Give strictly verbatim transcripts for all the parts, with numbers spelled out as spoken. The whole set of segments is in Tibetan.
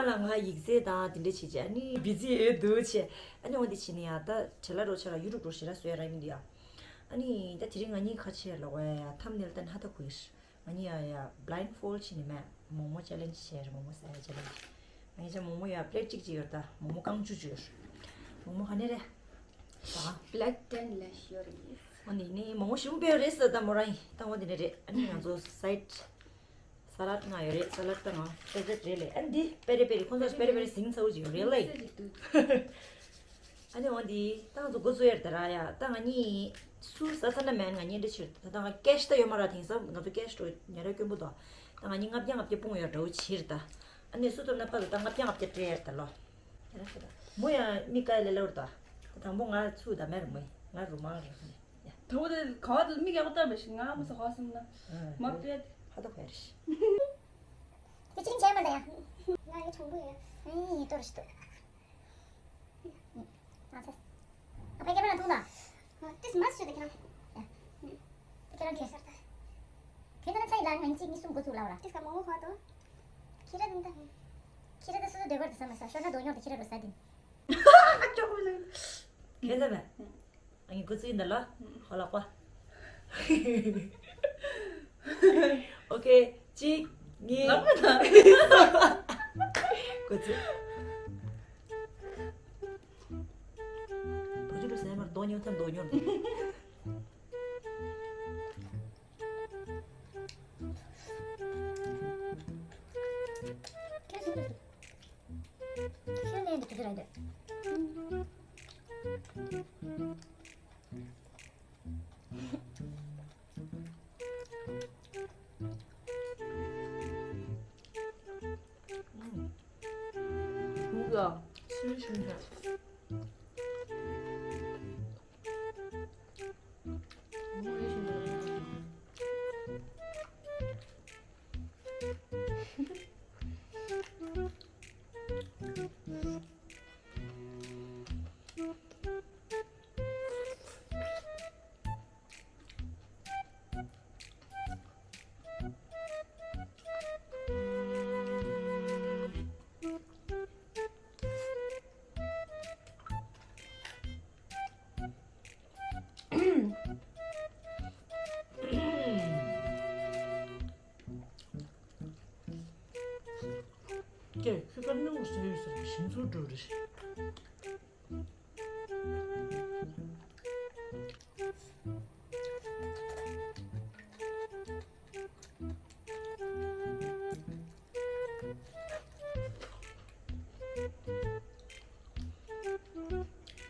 ལ་ང་ཡིག་ཚད་དང་དེ་འདྲ་བྱེད་ཅེས་ཨ་ནི་བི་ཛི་ཡོད་འདུག་ཆེ། ཨ་ནི་འོ་འདི་བྱེད་ནི་ཡ་ད་བྲེལ་ལ་རོ་ཆེ་ལ་ཡུ་ཊུབ་རོ་ཞེ་ལ་བཟོས་ར་ཡིན་འདི་ཡ། ཨ་ནི་ད་དེ་རིང་ང་གཉིས་ཁ་ཆེ་ལ་བ་ཡ་ཐམ་ནེལ་ད་ནི་ཧ་ད་གུ་ཡིར། ང་གཉིས་ཡ་ཡ་blind fold་བྱེད་ནི་མེད། མོག་མོག་ཅེ་ལེན་ཇི་བྱས་རེད། མོག་མོག་ཟ་ཡ་ཅེ་ལེན་ཇི། ང་གཉིས་ཆ་མོག་མོག་ཡ་པི་ལེ་ཊི་གཅིག་གཅིག་ཡོད་ད། མོག་མོག་རྐང་བཅུ་བཅུ་ཡོད། མོག་མོག་ག་ནས་རེད། ཨ་Black ten ལ་ཤོར་ཡིན། འོ་ནི་ནི་མོག་མོག་ཞིམ་པོ་ཡོད་རེད་ཟེར་ད་མོ་རང་ཡིན་ད། འོ་འདི་ནས་རེད། ཨ་ནི་ང་ཚོ་སའེ་ཌི་ས་ལད་ང་ཡོད་རེད། ས་ལད་ད་ང་ཕེ་ཝ་རི་ཊི་རེད་ལེ། ཨ་འདི་པེ་རེ་པེ་རེ་ཁོང་ཚོ་པེ་རེ་པེ་རེ་ཟིང་ཚ་བོ་ཅིག་ཡོད་རེད་ལེ། ཨ་ནི་འོ་འདི་ད་ང་ཚོ་འགོ་བཙུགས་ཡར་ད་ར་ཡ། ད་ང་གཉིས་སུ་ཟ་ཚ་ན་མེད། ང་གཉིས་འདྲ་ཕྱིར་ད་ད་ང་ཀེ་ཤི་ད་ཡོད་མ་ར། དེང་སང་ང་ཚོ་ཀེ་ཤི་འགྲོ་ཉེ་ར་དཀོན་པོ་འདུག་ད་ང་གཉིས་ལྔ་བརྒྱ་ལྔ་བརྒྱ་སྤུངས་ཡོད་འདྲ་བོ་ཕྱིར་ད། ཨ་ནི་སུ་ཐུབ་ན་ཕ་ད་ད་ལྔ་བརྒྱ་ལྔ་བརྒྱ་སྤྲད་ཡར་ད་ལོ། མོ་ཡང་མི་དཀའ་ལས་སླ་བོར་ད། དང་པོ་ང་ཚུགས་ད་མེར་མོ་ང་རུ་མང་རེད། དང་པོ་དེ་ག་བ་དེ་མི་རྒྱག་པ་ལྟར་མ་ཤི་ང་མོ་ས་ཧ་སོང་ན་མ་བྲེད། ཧ་ད་ཁོ་ཡ་རེད། དེ་ཅིག་བྱས་མ་ད་ཡ། ང་ཡི་གྲོང་པོ་ཡ། ཨེ་ཡི་ཏོར་ཤི་ཏོ། ང་ཚེ། ཨ་ཕ་སྐྱེ་པ་ན་ཐུང་ན། ཏིས་མ་ཤི་ཏེ་ཁྱེད་རང་། ཁྱེད་རང་ཁྱེད་སར་ད། ཁྱེད་ད་ན་ཚ་ཡི་ལ་ང་གཅིག་གཉིས་གསུམ་འགོ་ཚུགས་ལ་བ་ར། ཏིས་ཀ་མོ་ཧོ་ཧོ་ཏོ། ཁྱེད་ར་དེ་ད། ཁྱེད་ར་ད་སོ་སོ་སྡོད་པར་དུ་ས་མ་ས་ཤོར་ན་དོ་ཉོག་ཏེ་ཁྱེད་ར་རུ་ས་དིན། ཁྱོད་ད་མེད། ཨ་ནི་འགོ་ཚུགས་ཡིན་ད་ལ། ཧོ་ལག་པ། ཨོ་ཁེ། གཅིག་གཉིས། ལག་པ་ད། འགོ་ཚུགས། བུ་ཆུ་ལ་ཟས་མར་རྡོ་ཉོ་ཐན་རྡོ་ཉོ། ཁྱོད་ནས་འདི་ཁྱོད་རང་འདི། ཀྱེ་ཁྱོད་ཀ་སྣུམ་བཟོས་ཡོད་ཟེར་ཞིམ་ཚུལ་འགྲོ་རེད།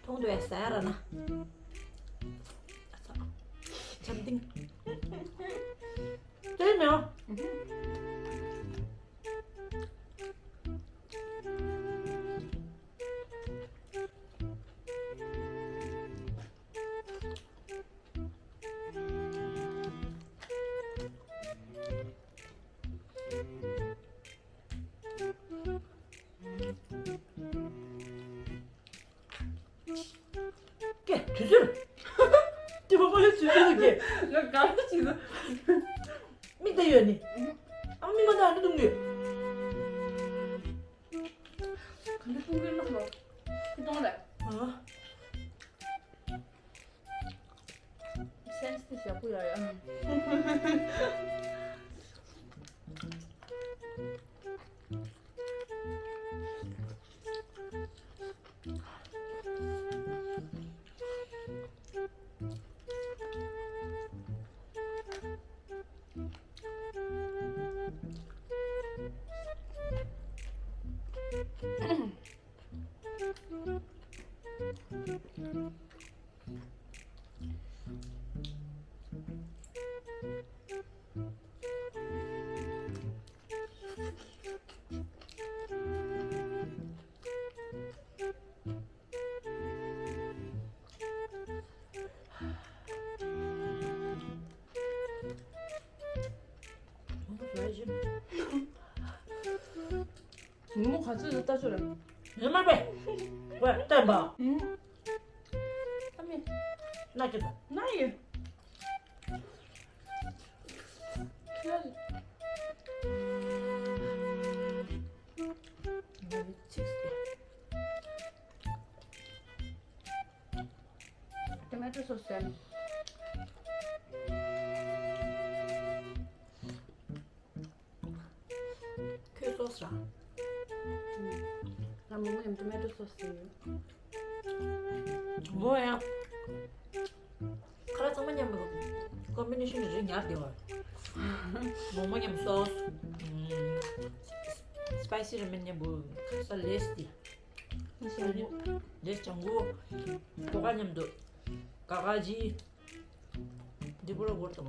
མཐོང་འདོད་ཟ་ཡ་ར་ན། ཨ་ཚ། འཆམ་ཏིང་། དེ་ནས། ཀྱེ། དུས་ཚོད། ཀྱེ་མ་མ་ཡ་དུས་ཚོད་ཀྱེ། ང་དགའ་རོགས་བྱེད་ན། མིག་ལྟ་ཡོད་ནི། ཨ་མིག་མ་ལྟ་ཨ་འདི་གཏོང་གི་ཡོད། ག་འདི་གཏོང་གི་ཡོད་ན་ལོ། ཁྱི་གཏོང་རེད། ཨ། སེམས་ཏེ་ཞབས་པུ་ཡ་ཡ། ཉིན་མོ་ག་ཚོད་ལ་ལྟ་ཆོག་རེད། ཉི་མ་པས། ཝེ་བསྟན་པ། ཨུམ། ཨ་མི། ན་ཀི་ད། ན་ཡི། ཁྱོད། ཊོ་སོ་སི་ཟེར། ཁོས་སོ་སི་ར། ང་མོག་མོག་མཉམ་ཊོ་མེ་ཊོ་སོ་སི་ཟེར་ཡོད། མོ་ཡང་། ཁ་ལག་ཚང་མ་མཉམ་པོ་ཀོམ་བི་ནེ་ཤན་རེ་ཉར་བདེ་བ། མོག་མོག་མཉམ་སོ་སི། སི་པའི་སི་ར་མེན་མཉམ་པོ་ཁ་ས་ལེས་ཏེ། ལེས་ལྗང་གུ། ལེས་ལྗང་གུ། ཀོ་ཀ་མཉམ་དུ། ཀ་ཀ་ཇི། འདི་པོ་ར་བོར་ཏོ་མ།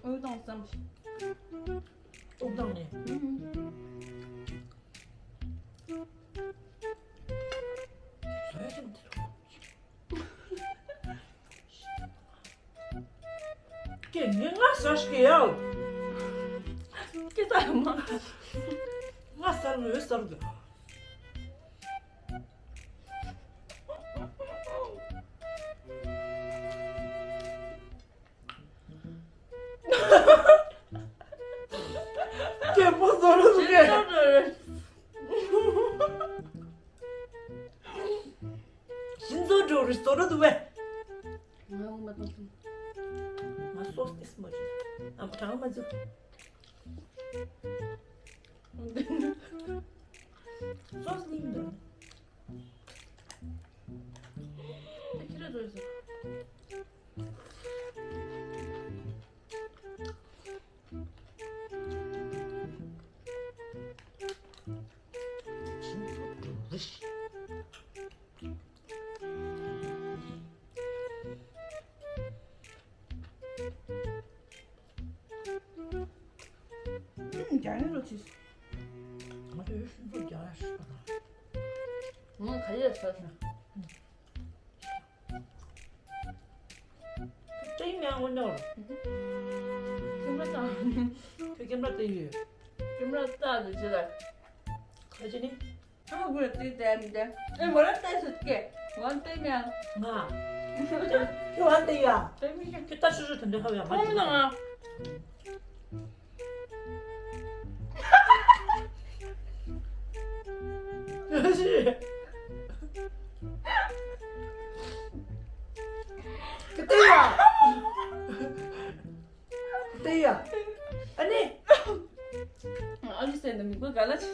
དབུགས་གཏོང་ཙམ་ཞིག་དབུགས་གཏོང་ནས། ཨུམ། བཟོས་ཙམ་དེ་རུ། ཀྱེ་ངས་ང་ཟ་ཞིག་ཡ། ཀྱེ་ཟ་མ། ང་ཟ་ལོས་ཟ་རུ། ཀྱེ་མོ་བཟོ་རུ་ཟུག་གེ། ཤིན་ཙོ་འགྲོ་རུ་བཟོ་རུ་འདུག་བས། ང་འོ་མ་གཏོང་སོང་། ང་སོ་སི་ཏིས་མ་རེད། ཨ་མ་གྲང་མ་འཛུགས། སོ་སི་ནི་མི་འདུག་ཁྱི་ར་འགྲོ་ཡོད་ཟེར། ཨུམ། རྒྱ་ནི་རོ་ཆིས། ང་ཚོའི་ཤིན་ཏུ་རྒྱ་ལ་ཤི་པ་དང་། ངོ་ག་ཡེ་ས་ཤ། ཀེམ་ར་ངོ་ནོར། ཀེམ་ར་བཏང་། ཁྱོད་ཀེམ་ར་བལྟས་ཡོད། ཀེམ་ར་བལྟས་ལ་ཅི་ལ། ཁ་ཅི་ནི། ཨ་མ་གུ་ལ་བལྟས་བལྟས་མི་བལྟས། ཨེ་མོ་ར་བལྟས་སུ་སྐད། ཝན་བལྟས་མི་ཡང་། ང་། ཁྱོད་ཝན་བལྟས་ཡ། བལྟས་མི་ཤེས། ཁྱོད་ལྟ་ཤུ་ཤུ་དོན་དོན་ཧ་ཡ་མ་ཁོང་མི་དང་ང་། ཁྱོད་བལྟས་ཡ། བལྟས་ཡ། ཨ་ནི། ཨ་ནི་ཟེར་ན་མི་གོ་ག་ལ་ཆི།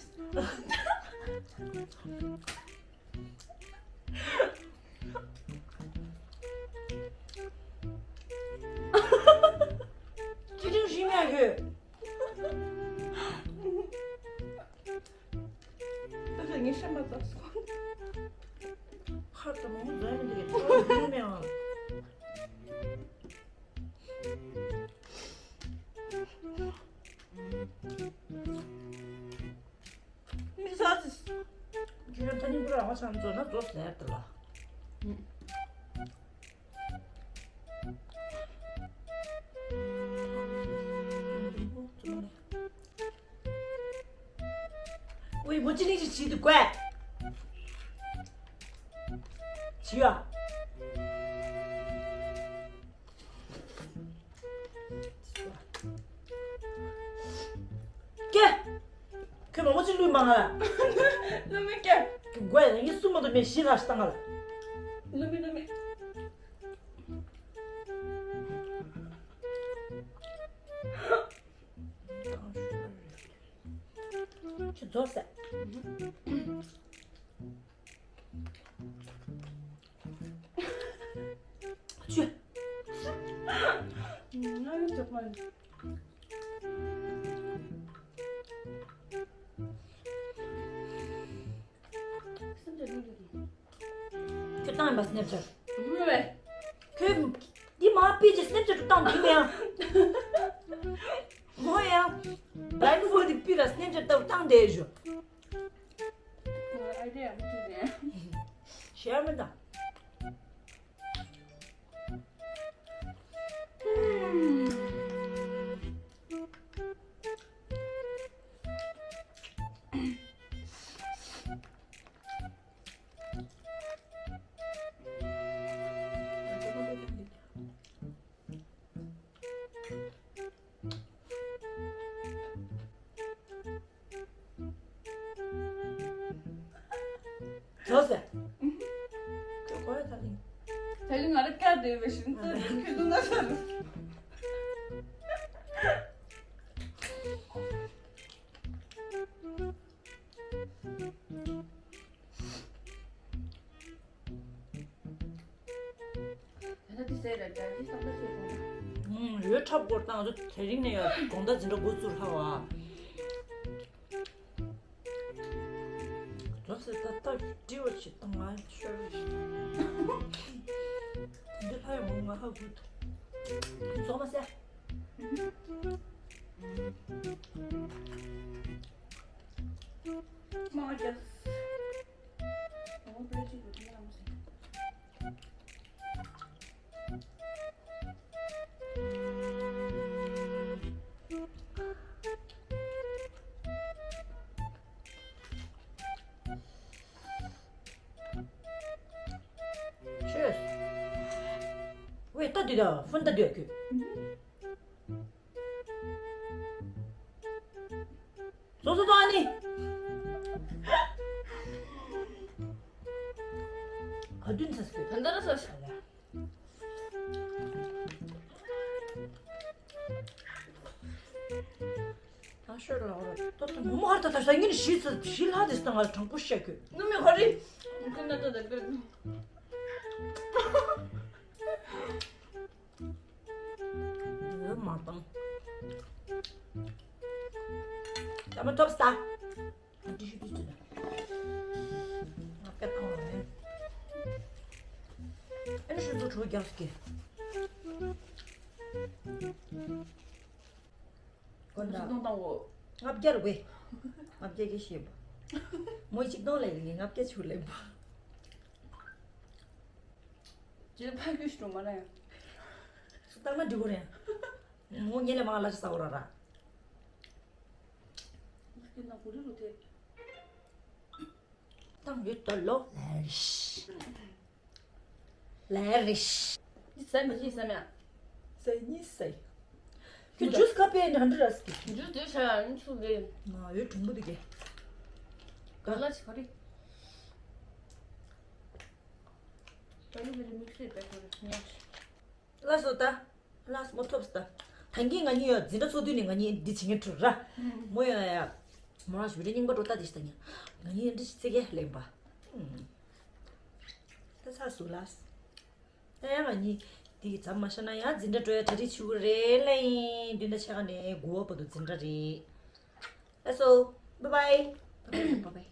ཅི་ཅིག་ཞིམ་ཡ་ཡོད། ད་ཆ་ངས་ཤ་མ་བཙགས་སོང་། ཧ་ད་མང་པོ་བཟོས་མི་འདུག་གས། ཁྲོ་བོ་ཡོད་མེད་ཨང་། མི་ཟ་ཟིས། ཁྱོད་ད་ནི་པུ་ར་ཧ་ཆང་ཚོ་ན་ཚོ་ཟེར་ཏེ་ལ། ཝེ་མོ་ཅི་ནི་ཅི་ཅི་འདུག་གས། ཅི་ཡ། ཀྱེ། ཁྱོད་མང་པོ་ཅིག་བླུས་མ་ང་ལ། བླུས་མི་ཀྱེ། ཀྱེ་དགོས་ཡ་ཡིན་གསུང་མ་གཏོགས་མེད་ཤི་ལ་ཤི་བཏང་ང་ལ། བླུས་མི་བླུས་མི། ཁྱོད་རྫོགས་ཟེར། ཆུ། ང་ཡང་ཆོག་མ་རེད། སེམས་ཅན་ལུས་ལུས་ཀྱི། ཁྱོད་བཏང་ཡིན་པ་སི་ནེབ་ཆེཊ། ངུ་བས། ཁྱོད་འདི་མ་པི་ཅི་སི་ནེབ་ཆེཊ་བཏང་འདུག་མེད་ཡང་། མོ་ཡང་། བླའིན་ཕོལ་ཌི་པི་ལ་སི་ནེབ་ཆེཊ་ལྟ་བུ་བཏང་བསྡད་ཞུ། ང་ཨའི་ཌི་ཡ་མི་ཐུབ་ནས། ཤེར་མི་དང་། ཡོད་ཟེར། ཁྱོད་གོ་ཡ་ད་ལིང་། ད་ལིང་ང་ར་ཀ་དེ་བས་ཤིན་ཏུ་ཁྱོད་དུ་ན་ས་རུ། ད་ལྟ་དེ་ཟེར་ར་རྒྱ་ཆེ་ས་ལ་ཤེས་སོང་། ཨུམ། ཡོད་ཁྲབ་སྐོར་བཏང་ཚོ་དེ་རིང་ནས་ཡང་དགོང་དག་འཛིན་གྲྭ་འགོ་བཙུགས་ཧ་བ། ལགས་སོ། ད་ལྟ་འདྲི་བ་ཞིག་དང་ང་ཤོར་བ་ཞིག་འདི་ལྷ་ཡོང་ང་ཧ་གོ་འདུག་རྫོགས་མ་ཟེར། མ་རྒྱག་ཨོ་པེ་ཅི་གོ་ཏི་ཡང་མ་ཟེར། ཆོས། ཝེ་ལྟ་དུས་ད་ཧྥུན་ལྟ་དུས་ཁྱོད། བཟོ་བཟོ་བཟོ་ཨ་ནི། ག་དུས་ཚ་སི་ད་འདི་ར་ས་ས་ལ། ད་ཤོད་ལ་འོ་ཏོ་ཏོ་མོ་མོ་ཧར་ད་ད་ས་ངན་ཞི་ཚ་ཞི་ལྷ་དེ་སྟངས་ལ་དྲང་པོ་བཤད་གི། ནུ་མི་ཧོ་རི། ཁོ་ན་ཏོ་ད་གི། འོ་མ་བཏང་། ད་མ་ཐོབ་ས། ཨ་ཏི་ཤུ་ཏི་ཅི་ན། ང་སྐད་བཏང་བ་རེད། ཨ་ནི་ཤུ་ཚོ་གྲོ་རྒྱག་གི། ཁོ་ན། ཤུ་གཏོང་བཏང་བོ། ལྔ་བརྒྱ་རེད་བས། ལྔ་བརྒྱ་གི་ཤེས་པ། མོ་གཅིག་གཏོང་ལས་ལས་ལྔ་བརྒྱ་ཆུ་ལེན་པ། ཅེ་ཕ་གི་ཤུ་མ་ན་ཡང་། སུ་བཏང་ན་འགྲིག་གོ་རེད། ངོ་ཉེ་ལས་མང་ལ་ས་འོ་ར་ར། ཡིན་ན་གུ་རི་རུ་དེ། ཏང་ཡོད་དོ་ལོ། ལེ་རིཤ། ལེ་རིཤ། འདི་ཟ་མི་ཤེས་ས་མེད། ཟ་ནི་ཟ། ཁྱོད་ཇུས་ཁ་པེ་འདྲ་འདྲ་ར་སི་ཀི། ཇུས་དེ་ཤ་ཡང་ཚུགས་རེད། མ་ཡོད་གྲུང་པོ་དེ་གས། ག་ལ་ཆི་ག་རེ། ད་ནི་བེ་རི་མིག་སི་བེ་ཊར་ཉག་ཤ། ལགས་སོ་ད། ལགས་སོ་མོ་ཐོབ་སོ་ད། ད་གིན་ང་གཉིས་ཡོད་འཛིན་གྲྭ་ཚོགས་དུས་ནས་ང་གཉིས་འདི་བྱེད་མཁན་གྲུ་ར། མོ་ཡོད་ཡ། མོ་རང་ཞུ་རེ་རྙིང་པ་འགྲོ་ལྟ་དེ་ཞིག་ད་ཉ། ང་གཉིས་འདི་ཞིག་ཚིག་གེ་ལེན་པ། ད་ཚར་སུ་ལགས། ད་ཡང་ང་གཉིས་འདི་ཙམ་མ་ཤ་ན་ཡང་འཛིན་གྲྭ་འགྲོ་ཡ་གྲ་སྒྲིག་བྱེད་དགོས་རེད་ལ་ཡིན་མདུན་ད་ཆ་ག་ནས་དགུ་བ་བར་དུ་འཛིན་གྲྭ་རེད། That's all. Bye bye. Bye bye.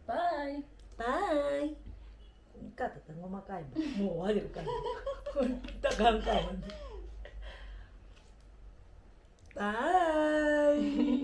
Bye. Bye. ཀ་ད་ད་ངོ་མ་ཀ་ཡིན་པ། ངོ་བ་ཡོད་ཀ་ཡིན་པ། ད་གང་ཀ་བ་འདི། Bye.